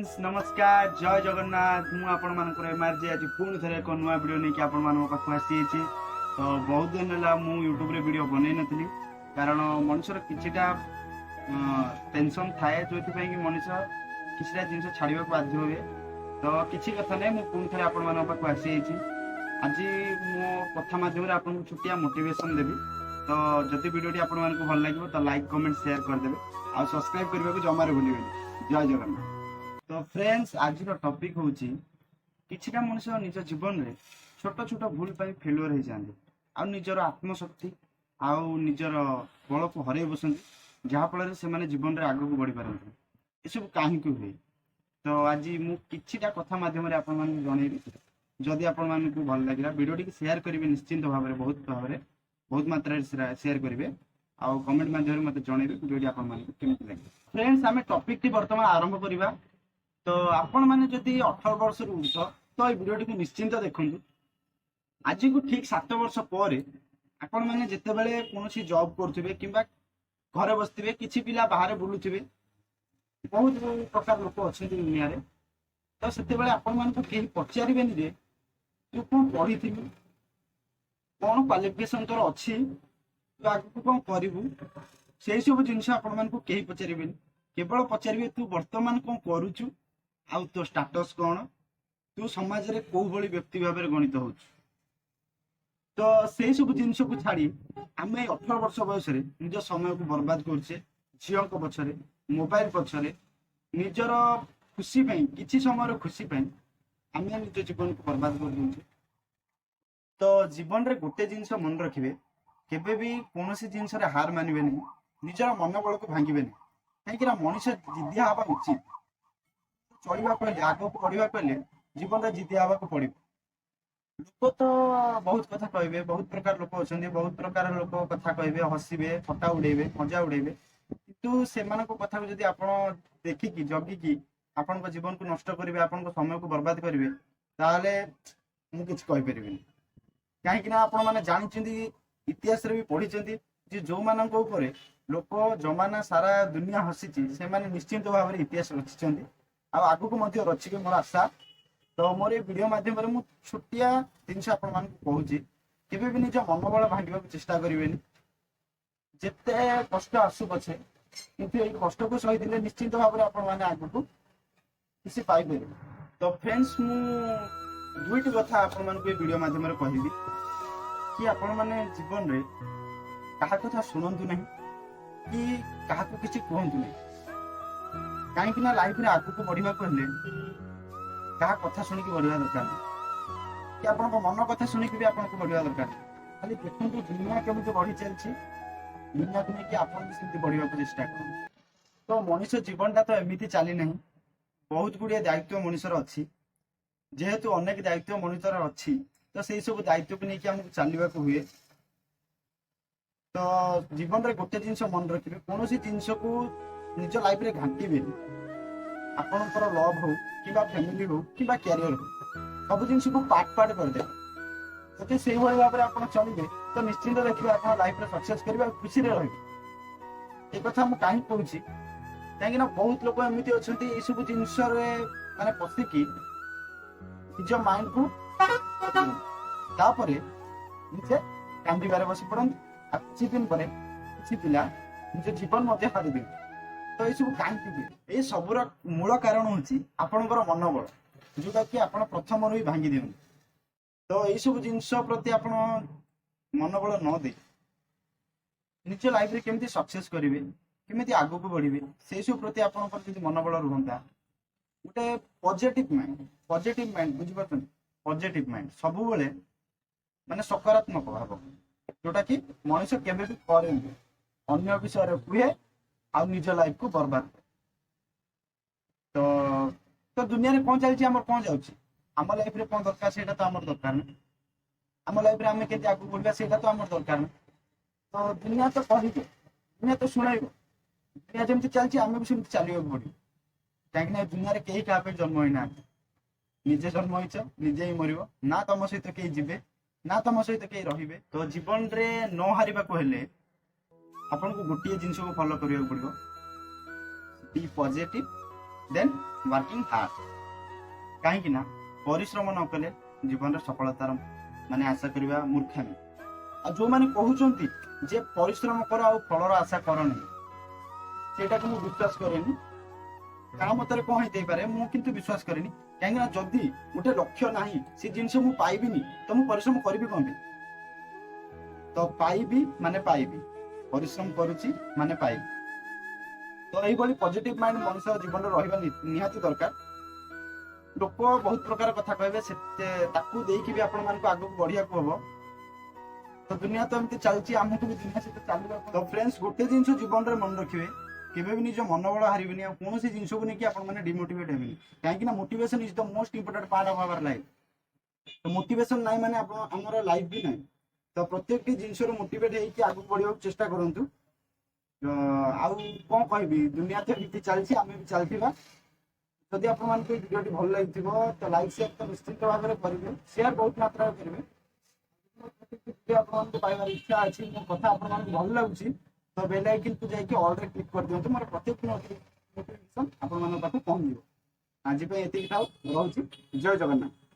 Friends, ନମସ୍କାର, ଜୟ ଜଗନ୍ନାଥ। ମୁଁ ଆପଣମାନଙ୍କର ଏମ୍ଆର୍ଜି। ଆଜି ପୁଣି ଥରେ ଏକ ନୂଆ ଭିଡ଼ିଓ ନେଇକି ଆପଣମାନଙ୍କ ପାଖକୁ ଆସିଯାଇଛି। ତ ବହୁତ ଦିନ ହେଲା ମୁଁ ୟୁଟ୍ୟୁବରେ ଭିଡ଼ିଓ ବନେଇ ନଥିଲି, କାରଣ ମଣିଷର କିଛିଟା ଟେନସନ୍ ଥାଏ, ଯୋଉଥିପାଇଁ କି ମଣିଷ କିଛିଟା ଜିନିଷ ଛାଡ଼ିବାକୁ ବାଧ୍ୟ ହୁଏ। ତ କିଛି କଥା ନାହିଁ, ମୁଁ ପୁଣି ଥରେ ଆପଣମାନଙ୍କ ପାଖକୁ ଆସିଯାଇଛି। ଆଜି ମୋ କଥା ମାଧ୍ୟମରେ ଆପଣଙ୍କୁ ଛୋଟିଆ ମୋଟିଭେସନ୍ ଦେବି। ତ ଯଦି ଭିଡ଼ିଓଟି ଆପଣମାନଙ୍କୁ ଭଲ ଲାଗିବ, ତ ଲାଇକ୍, କମେଣ୍ଟ, ସେୟାର କରିଦେବେ ଆଉ ସବସ୍କ୍ରାଇବ୍ କରିବାକୁ ଜମାରୁ ଭୁଲିବେନି। ଜୟ ଜଗନ୍ନାଥ। ତ ଫ୍ରେଣ୍ଡସ୍, ଆଜିର ଟପିକ୍ ହେଉଛି, କିଛିଟା ମଣିଷ ନିଜ ଜୀବନରେ ଛୋଟ ଛୋଟ ଭୁଲ ପାଇଁ ଫେଲୁଅର ହେଇଯାଆନ୍ତି ଆଉ ନିଜର ଆତ୍ମଶକ୍ତି ଆଉ ନିଜର ବଳକୁ ହରେଇ ବସନ୍ତି, ଯାହାଫଳରେ ସେମାନେ ଜୀବନରେ ଆଗକୁ ବଢ଼ିପାରନ୍ତି। ଏସବୁ କାହିଁକି ହୁଏ? ତ ଆଜି ମୁଁ କିଛିଟା କଥା ମାଧ୍ୟମରେ ଆପଣମାନଙ୍କୁ ଜଣେଇବି। ଯଦି ଆପଣମାନଙ୍କୁ ଭଲ ଲାଗିଲା, ଭିଡ଼ିଓଟିକୁ ସେୟାର କରିବେ ନିଶ୍ଚିନ୍ତ ଭାବରେ, ବହୁତ ଭାବରେ, ବହୁତ ମାତ୍ରାରେ ସେୟାର କରିବେ ଆଉ କମେଣ୍ଟ ମାଧ୍ୟମରେ ମୋତେ ଜଣେଇବେ ଭିଡ଼ିଓଟି ଆପଣମାନଙ୍କୁ କେମିତି ଲାଗିଲା। ଫ୍ରେଣ୍ଡସ୍, ଆମେ ଟପିକଟି ବର୍ତ୍ତମାନ ଆରମ୍ଭ କରିବା। ତ ଆପଣମାନେ ଯଦି 18 ବର୍ଷରୁ ଉର୍ଦ୍ଧ୍ୱ, ତ ଏଇ ଭିଡ଼ିଓଟିକୁ ନିଶ୍ଚିନ୍ତ ଦେଖନ୍ତୁ। ଆଜିକୁ ଠିକ 7 ବର୍ଷ ପରେ ଆପଣମାନେ ଯେତେବେଳେ କୌଣସି ଜବ୍ କରୁଥିବେ କିମ୍ବା ଘରେ ବସିଥିବେ, କିଛି ପିଲା ବାହାରେ ବୁଲୁଥିବେ, ବହୁତ ପ୍ରକାର ଲୋକ ଅଛନ୍ତି ଦୁନିଆରେ, ତ ସେତେବେଳେ ଆପଣମାନଙ୍କୁ କେହି ପଚାରିବେନି ଯେ ତୁ କଣ ପଢିଥିଲୁ, କଣ କ୍ୱାଲିଫିକେସନ ତୋର ଅଛି, ତୁ ଆଗକୁ କଣ କରିବୁ। ସେଇ ସବୁ ଜିନିଷ ଆପଣମାନଙ୍କୁ କେହି ପଚାରିବେନି। କେବଳ ପଚାରିବେ, ତୁ ବର୍ତ୍ତମାନ କଣ କରୁଛୁ ଆଉ ତୋ ଷ୍ଟାଟସ କଣ, ତୁ ସମାଜରେ କୋଉ ଭଳି ବ୍ୟକ୍ତି ଭାବରେ ଗଣିତ ହଉଛୁ। ତ ସେଇ ସବୁ ଜିନିଷକୁ ଛାଡି ଆମେ 18 ବର୍ଷ ବୟସରେ ନିଜ ସମୟକୁ ବର୍ବାଦ କରୁଛେ ଝିଅଙ୍କ ପଛରେ, ମୋବାଇଲ ପଛରେ। ନିଜର ଖୁସି ପାଇଁ, କିଛି ସମୟର ଖୁସି ପାଇଁ ଆମେ ନିଜ ଜୀବନକୁ ବର୍ବାଦ କରିଦଉଛେ। ତ ଜୀବନରେ ଗୋଟେ ଜିନିଷ ମନେ ରଖିବେ, କେବେ ବି କୌଣସି ଜିନିଷରେ ହାର ମାନିବେନି, ନିଜର ମନୋବଳକୁ ଭାଙ୍ଗିବେନି। କାହିଁକି ନା ମଣିଷ ଜିଦିଆ ହେବା ଉଚିତ। ଚଳିବାକୁ ହେଲେ, ଆଗକୁ ବଢିବାକୁ ହେଲେ ଜୀବନରେ ଜିଦିଆ ହେବାକୁ ପଡିବ। ଲୋକ ତ ବହୁତ କଥା କହିବେ, ବହୁତ ପ୍ରକାର ଲୋକ ଅଛନ୍ତି, ବହୁତ ପ୍ରକାର ଲୋକ କଥା କହିବେ, ହସିବେ, ଥଟ୍ଟା ଉଡେଇବେ, ମଜା ଉଡେଇବେ। କିନ୍ତୁ ସେମାନଙ୍କ କଥାକୁ ଯଦି ଆପଣ ଦେଖିକି, ଜଗିକି ଆପଣଙ୍କ ଜୀବନକୁ ନଷ୍ଟ କରିବେ, ଆପଣଙ୍କ ସମୟକୁ ବର୍ବାଦ କରିବେ, ତାହେଲେ ମୁଁ କିଛି କହିପାରିବିନି। କାହିଁକି ନା ଆପଣ ମାନେ ଜାଣିଛନ୍ତି, ଇତିହାସରେ ବି ପଢିଛନ୍ତି ଯେ ଯୋଉମାନଙ୍କ ଉପରେ ଲୋକ, ଜମାନା ସାରା ଦୁନିଆ ହସିଛି, ସେମାନେ ନିଶ୍ଚିନ୍ତ ଭାବରେ ଇତିହାସ ରଚିଛନ୍ତି ଆଉ ଆଗକୁ ମଧ୍ୟ ରଚିବେ, ମୋର ଆଶା। ତ ମୋର ଏଇ ଭିଡିଓ ମାଧ୍ୟମରେ ମୁଁ ଛୋଟିଆ ଜିନିଷ ଆପଣମାନଙ୍କୁ କହୁଛି, କେବେ ବି ନିଜ ମନୋବଳ ଭାଙ୍ଗିବାକୁ ଚେଷ୍ଟା କରିବେନି। ଯେତେ କଷ୍ଟ ଆସୁ ପଛେ, କିନ୍ତୁ ଏଇ କଷ୍ଟକୁ ସହିଥିଲେ ନିଶ୍ଚିନ୍ତ ଭାବରେ ଆପଣମାନେ ଆଗକୁ କିଛି ପାଇପାରିବେ। ତ ଫ୍ରେଣ୍ଡସ୍, ମୁଁ ଦୁଇଟି କଥା ଆପଣମାନଙ୍କୁ ଏଇ ଭିଡିଓ ମାଧ୍ୟମରେ କହିବି କି ଆପଣମାନେ ଜୀବନରେ କାହା କଥା ଶୁଣନ୍ତୁ ନାହିଁ କି କାହାକୁ କିଛି କୁହନ୍ତୁ ନାହିଁ। କାହିଁକି ନା ଲାଇଫରେ ଆଗକୁ ବଢିବାକୁ ହେଲେ କାହା କଥା ଶୁଣିକି ବଢିବା ଦରକାର ନାହିଁ କି ଆପଣଙ୍କ ମନ କଥା ଶୁଣିକି ବି ଆପଣଙ୍କୁ ବଢିବା ଦରକାର ନାହିଁ। ଖାଲି ଦେଖନ୍ତୁ ଦୁନିଆ କେମିତି ବଢି ଚାଲିଛି, ଦୁନିଆକୁ ନେଇକି ଆପଣ ବି ସେମିତି ବଢିବାକୁ ଚେଷ୍ଟା କରନ୍ତୁ। ତ ମଣିଷ ଜୀବନଟା ତ ଏମିତି ଚାଲି ନାହିଁ। ବହୁତ ଗୁଡିଏ ଦାୟିତ୍ୱ ମଣିଷର ଅଛି। ଯେହେତୁ ଅନେକ ଦାୟିତ୍ୱ ମଣିଷର ଅଛି, ତ ସେଇ ସବୁ ଦାୟିତ୍ୱକୁ ନେଇକି ଆମକୁ ଚାଲିବାକୁ ହୁଏ। ତ ଜୀବନରେ ଗୋଟେ ଜିନିଷ ମନେ ରଖିବେ, କୌଣସି ଜିନିଷକୁ ନିଜ ଲାଇଫରେ ଘାଣ୍ଟିବେନି। ଆପଣଙ୍କର ଲଭ୍ ହଉ କିମ୍ବା ଫ୍ୟାମିଲି ହଉ କିମ୍ବା କ୍ୟାରିୟର ହଉ, ସବୁ ଜିନିଷକୁ ପାର୍ଟ ପାର୍ଟ କରିଦେବେ। ଯଦି ସେଇଭଳି ଭାବରେ ଆପଣ ଚଳିବେ, ତ ନିଶ୍ଚିନ୍ତ ଦେଖିବେ ଆପଣ ଲାଇଫରେ ସକ୍ସେସ କରିବେ ଆଉ ଖୁସିରେ ରହିବେ। ଏ କଥା ମୁଁ କାହିଁକି କହୁଛି? କାହିଁକି ନା ବହୁତ ଲୋକ ଏମିତି ଅଛନ୍ତି, ଏଇସବୁ ଜିନିଷରେ ମାନେ ପଶିକି ନିଜ ମାଇଣ୍ଡକୁ ତାପରେ ନିଜେ କାନ୍ଦିବାରେ ବସି ପଡନ୍ତି ଆଉ କିଛି ଦିନ ପରେ କିଛି ପିଲା ନିଜ ଜୀବନ ମଧ୍ୟ ହାରି ଦିଅନ୍ତି। ତ ଏଇସବୁ କାହିଁକି ହୁଏ? ଏଇ ସବୁର ମୂଳ କାରଣ ହଉଛି ଆପଣଙ୍କର ମନୋବଳ, ଯୋଉଟା କି ଆପଣ ପ୍ରଥମରୁ ହିଁ ଭାଙ୍ଗି ଦିଅନ୍ତି। ତ ଏଇସବୁ ଜିନିଷ ପ୍ରତି ଆପଣ ମନୋବଳ ନ ଦେଇ ନିଜ ଲାଇଫରେ କେମିତି ସକ୍ସେସ କରିବେ, କେମିତି ଆଗକୁ ବଢିବେ, ସେଇ ସବୁ ପ୍ରତି ଆପଣଙ୍କର ଯଦି ମନୋବଳ ରୁହନ୍ତା, ଗୋଟେ ପଜିଟିଭ ମାଇଣ୍ଡ, ପଜିଟିଭ ମାଇଣ୍ଡ, ବୁଝିପାରୁଛନ୍ତି? ପଜିଟିଭ ମାଇଣ୍ଡ ସବୁବେଳେ ମାନେ ସକାରାତ୍ମକ ଭାବ, ଯୋଉଟା କି ମଣିଷ କେବେ ବି କରେନି, ଅନ୍ୟ ବିଷୟରେ କୁହେ ଆଉ ନିଜ ଲାଇଫକୁ ବର୍ବାଦ କରେ। ତ ତ ଦୁନିଆରେ କଣ ଚାଲିଛି, ଆମର କଣ ଯାଉଛି? ଆମ ଲାଇଫରେ କଣ ଦରକାର, ସେଇଟା ତ ଆମର ଦରକାର ନା। ଆମ ଲାଇଫରେ ଆମେ କେମିତି ଆଗକୁ ବଢିବା, ସେଇଟା ତ ଆମର ଦରକାର ନା। ତ ଦୁନିଆ ତ କହିବ, ଦୁନିଆ ତ ଶୁଣାଇବ। ଦୁନିଆ ଯେମିତି ଚାଲିଛି, ଆମେ ବି ସେମିତି ଚାଲିବାକୁ ପଡିବ। କାହିଁକି ନା ଏ ଦୁନିଆରେ କେହି କାହା ପାଇଁ ଜନ୍ମ ହେଇନାହାନ୍ତି। ନିଜେ ଜନ୍ମ ହେଇଛ, ନିଜେ ହିଁ ମରିବ। ନା ତମ ସହିତ କେହି ଯିବେ, ନା ତମ ସହିତ କେହି ରହିବେ। ତ ଜୀବନରେ ନ ହାରିବାକୁ ହେଲେ ଆପଣଙ୍କୁ ଗୋଟିଏ ଜିନିଷକୁ ଫଲୋ କରିବାକୁ ପଡିବ, ବି ପଜିଟିଭ। ଦେନ୍ ୱାର୍କିଂ ହାର୍ଡ। କାହିଁକି ନା ପରିଶ୍ରମ ନ କଲେ ଜୀବନରେ ସଫଳତାର ମାନେ ଆଶା କରିବା ମୂର୍ଖାମି। ଆଉ ଯୋଉମାନେ କହୁଛନ୍ତି ଯେ ପରିଶ୍ରମ କର ଆଉ ଫଳର ଆଶା କରନି, ସେଇଟାକୁ ମୁଁ ବିଶ୍ୱାସ କରେନି। କାହା ମତରେ କଣ ହେଇଥାଇପାରେ, ମୁଁ କିନ୍ତୁ ବିଶ୍ୱାସ କରେନି। କାହିଁକି ନା ଯଦି ଗୋଟେ ଲକ୍ଷ୍ୟ ନାହିଁ, ସେ ଜିନିଷ ମୁଁ ପାଇବିନି, ତ ମୁଁ ପରିଶ୍ରମ କରିବି କଣ ପାଇଁ? ତ ପାଇବି ମାନେ ପାଇବି, ପରିଶ୍ରମ କରୁଛି ମାନେ ପାଇବି। ତ ଏଇଭଳି ପଜିଟିଭ ମାଇଣ୍ଡ ମଣିଷ ଜୀବନରେ ରହିବା ନିହାତି ଦରକାର। ଲୋକ ବହୁତ ପ୍ରକାର କଥା କହିବେ, ସେତେ ତାକୁ ଦେଇକି ବି ଆପଣ ମାନଙ୍କୁ ଆଗକୁ ବଢିବାକୁ ହବ। ତ ଦୁନିଆ ତ ଏମିତି ଚାଲିଛି, ଆମକୁ ବି ଦୁନିଆ ସହିତ ଚାଲିବାକୁ। ତ ଫ୍ରେଣ୍ଡସ୍, ଗୋଟେ ଜିନିଷ ଜୀବନରେ ମନେ ରଖିବେ, କେବେ ବି ନିଜ ମନୋବଳ ହାରିବେନି ଆଉ କୌଣସି ଜିନିଷକୁ ନେଇକି ଆପଣ ମାନେ ଡିମୋଟିଭେଟ ହେବେନି। କାହିଁକି ନା motivation is the most important part of our life। ତ ମୋଟିଭେସନ ନାହିଁ ମାନେ ଆପଣ ଆମର ଲାଇଫ ବି ନାହିଁ। ତ ପ୍ରତ୍ୟେକଟି ଜିନିଷରୁ ମୋଟିଭେଟ ହେଇକି ଆଗକୁ ବଢିବାକୁ ଚେଷ୍ଟା କରନ୍ତୁ। ତ ଆଉ କଣ କହିବି, ଦୁନିଆ ତ ଏମିତି ଚାଲିଛି, ଆମେ ବି ଚାଲିଥିବା। ଯଦି ଆପଣମାନଙ୍କୁ ଏଇ ଭିଡ଼ିଓଟି ଭଲ ଲାଗିଥିବ, ତ ଲାଇକ୍, ସେୟାର ତ ନିଶ୍ଚିତ ଭାବରେ କରିବେ, ସେୟାର ବହୁତ ମାତ୍ରାରେ କରିବେ। ଭିଡ଼ିଓ ଆପଣମାନଙ୍କୁ ପାଇବାର ଇଚ୍ଛା ଅଛି, ମୋ କଥା ଆପଣମାନଙ୍କୁ ଭଲ ଲାଗୁଛି, ତ ବେଲ୍ ଆଇକନ୍କୁ ଯାଇକି ଅଲରେ କ୍ଲିକ୍ କରିଦିଅନ୍ତୁ। ମୋର ପ୍ରତ୍ୟେକ ନୋଟିଫିକେସନ ଆପଣମାନଙ୍କ ପାଖକୁ ପହଞ୍ଚିଯିବ। ଆଜି ପାଇଁ ଏତିକି ଥାଉ, ରହୁଛି। ଜୟ ଜଗନ୍ନାଥ।